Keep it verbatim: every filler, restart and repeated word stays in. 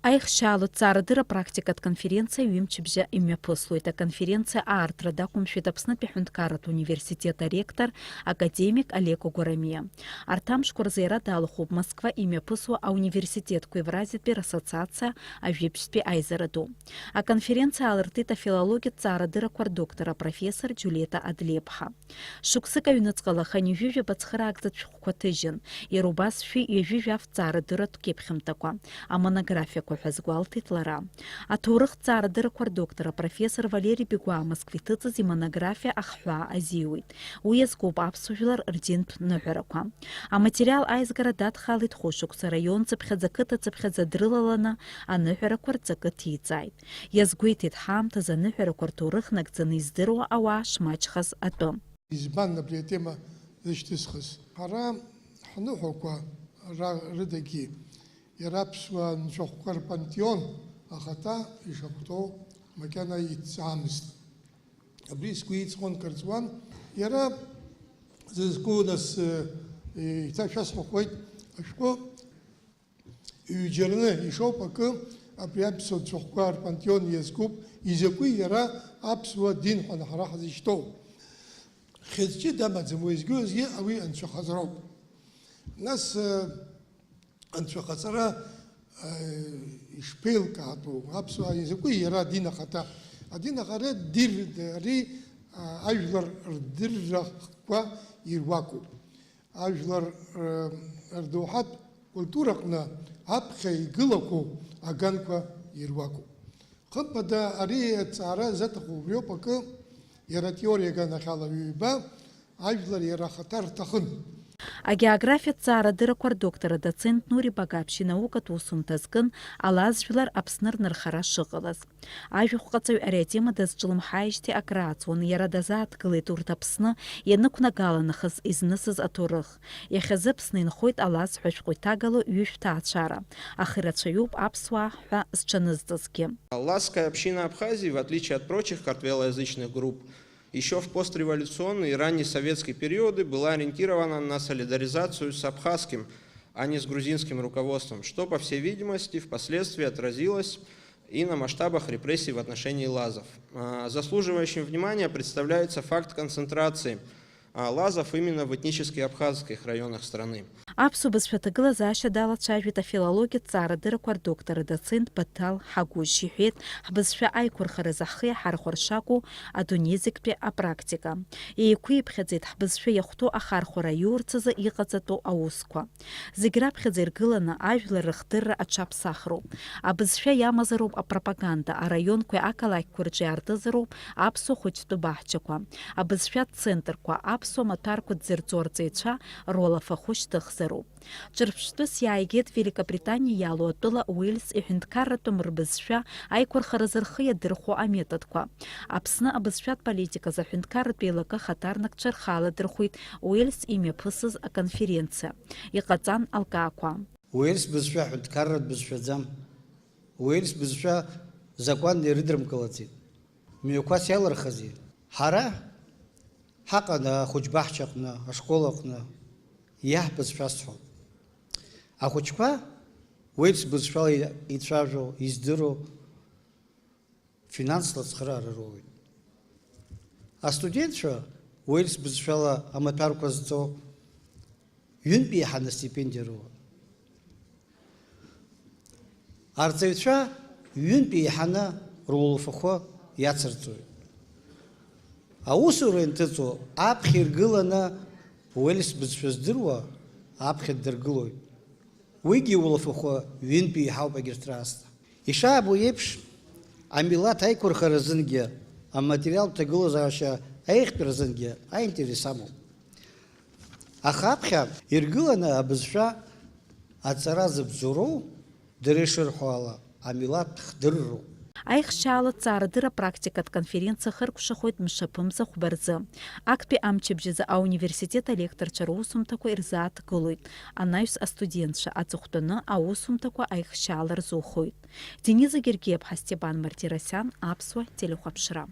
Аихшьаалатә ҵаарадырра практикатә конференциа ҩымчыбжьа имҩаԥыслоит. Аконференциа аартра дақәымшәеит Аԥснытәи аҳәынҭқарратә университет аректор, академик Олег Огурамиа. Арҭ амшқәа рзы иара далахәуп Москва имҩаԥысуа ауниверситетқәа Евразиатәи рассоциациа ажәибжьтәи аизара ду. Аконференциа аалыртит афилологиатә ҵаарадыррақәа рдоктор апрофессор Џьулиета Адлеиԥҳа. Шықәсык аҩныҵҟала хынҩажәижәаба цхыраагӡатә шәҟәқәа ҭыжьын, иара убас шәи ҩажәи жәаф ҵаарадырратә кеиԥхьымҭақәа, амонографиақәа ҳәа азгәалҭеит лара. Аҭоурыхтә ҵаарадыррақәа рдоктор апрофессор Валери Бигәаа Москва иҭыҵыз имонографиа ахҳәаа азиуеит. Уи иазкуп аԥсуа жәлар рдинтә ныҳәарақәа. Аматериал аизгара дадхалеит хәышықәса, раионцыԥхьаӡа, қыҭацыԥхьаӡа дрылаланы аныҳәарақәа рҵакы ҭиҵааит. Иазгәеиҭеит, ҳаамҭазы аныҳәарақәа рҭоурых нагӡаны издыруа ауаа шмаҷхаз атәы. Избан абри атема зышьҭысхыз? Ҳара ҳныҳәақәа ра-, рыдагьы иара аԥсуа анцәахәқәа рпантеон ахаҭа ишахәҭоу макьана иҭҵаамызт. Абри сгәы иҵҟьон, кыр ҵуан. Иара зызку нас, э, еиҭа шәасҳәахуеит, ашәҟәы ҩџьарны ишоуп акы, абри аԥсуа цәахәқәа рпантеон иазкуп, изакәи иара аԥсуа дин ҳәа ҳара ҳзышьҭоу? Хьыӡ ҷыда амаӡам, уеизгьы-уеизгьы уи анцәахаҵароуп. Нас, э, анцәахаҵара, э, ишԥеилкаатәу? Аԥсуаа изакәи иара адин ахаҭа? Адин ахаҭа дир-, ари, а, ажәлар рдыррақәа ируакуп. Ажәлар, э, рдоуҳатә культураҟны аԥхьа игылақәоу аганқәа ируакуп. Хымԥада, ари аҭҵаара заҭаху убриоуп акы, иара атеориа аганахьала ҩба, ажәлар иара ахаҭа рҭахын. Агеографиатә ҵаарадыррақәа рдоктор адоцент Нури Багаԥшь инаукатә усумҭа зкын алаз жәлар Аԥсны рнырхара шыҟалаз. Ажәахәҟаҵаҩ ари атема дазҿлымҳаижьҭеи акрааҵуан, иара дазааҭгылеит урҭ Аԥсны ианықәнагала нахыс изнысыз аҭоурых. Иахьазы Аԥсны инхоит алаз ҳәа шәҟәы иҭагало ҩышә ҭаацәара, аха ирацәаҩуп аԥсуаа ҳәа зҽанызҵазгьы. Лазская община Абхазии, в отличие от прочих картвелоязычных групп, ещё в постреволюционные и раннесоветские периоды была ориентирована на солидаризацию с абхазским, а не с грузинским руководством, что, по всей видимости, впоследствии отразилось и на масштабах репрессий в отношении лазов. А, заслуживающим внимания представляется факт концентрации, а, лазов именно в этнически абхазских районах страны. Аԥсуа бызшәа аҭагылазаашьа далацәажәеит афилологиатә ҵаарадыррақәа рдоктор адоцент Баҭал Ҳагәыжь. Иҳәеит, ҳбызшәа аиқәырхаразы ҳхы иаҳархәар шакәу адунеи зегьтәи апрактика. Еиқәиԥхьаӡеит ҳбызшәа иахәҭоу ахархәара аиурц азы иҟаҵатәу аусқәа. Зегь раԥхьаӡа иргыланы ажәлар рыхдырра аҽаԥсахроуп. Абызшәа иамазароуп апропаганда, араионқәеи ақалақьқәеи рҿы иаартызароуп аԥсуа хәыҷтәы баҳчақәа, абызшәа центрқәа, аԥсуа маҭәарқәа дзырҵо арҵаҩцәа руалафахәы шьҭыхзароуп. Ҿырԥштәыс иааигеит Великобританиа иалоу атәыла Уельс иҳәынҭқарратәым рбызшәа аиқәырхаразы рхы иадырхәо аметодқәа. Аԥсны абызшәатә политиказы аҳәынҭқарратә еилакы ахаҭарнакцәа рхы аладырхәит Уельс имҩаԥысыз аконференциа. Иҟаҵан алкаақәа. Уельс бызшәа ҳәынҭқарратә бызшәаӡам. Уельс бызшәа закәанны ирыдрымкылаӡеит. Мҩақәас иалырхазеи? Ҳара ҳаҟан ахәыҷбаҳчаҟны, ашкол аҟны иаҳбаз шәасҳәап. Ахәыҷқәа уеиԥш бызшәала ицәажәо, издыруа, финансла ацхыраара роуеит. Астудентцәа уеиԥш бызшәала амаҭәарқәа зҵо, ҩынтә еиҳаны астипендиа роуеит. Арҵаҩцәа ҩынтә еиҳаны руалафахәы иацырҵоит. Аусура ианҭыҵуа, аԥхьа иргыланы уеиԥш бызшәа здыруа аԥхьа ддыргылоит. Уигьы иуалафахәы ҩынтә еиҳауп егьырҭ раасҭа. Ишаабо еиԥш, амилаҭ аиқәырхара азынгьы, аматериалтә ҭагылазаашьа аиӷьтәра азынгьы аинтерес амоуп. Аха аԥхьа иргыланы абызшәа аҵара зыбзоуроу, дара ишырҳәо ала, амилаҭ хдырроуп. Аихшьаала ҵаарадырра практикатә конференциа хыркәшахоит мшаԥымза хәба рзы. Актәи амчыбжьазы ауниверситет алекторцәа русумҭақәа ирзааҭгылоит, анаҩс астудентцәа аҵыхәтәаны аусумҭақәа аихшьаала рзухоит. Дениза Гергиаԥҳа, Степан Мартиросиан, Аԥсуа телехәаԥшра.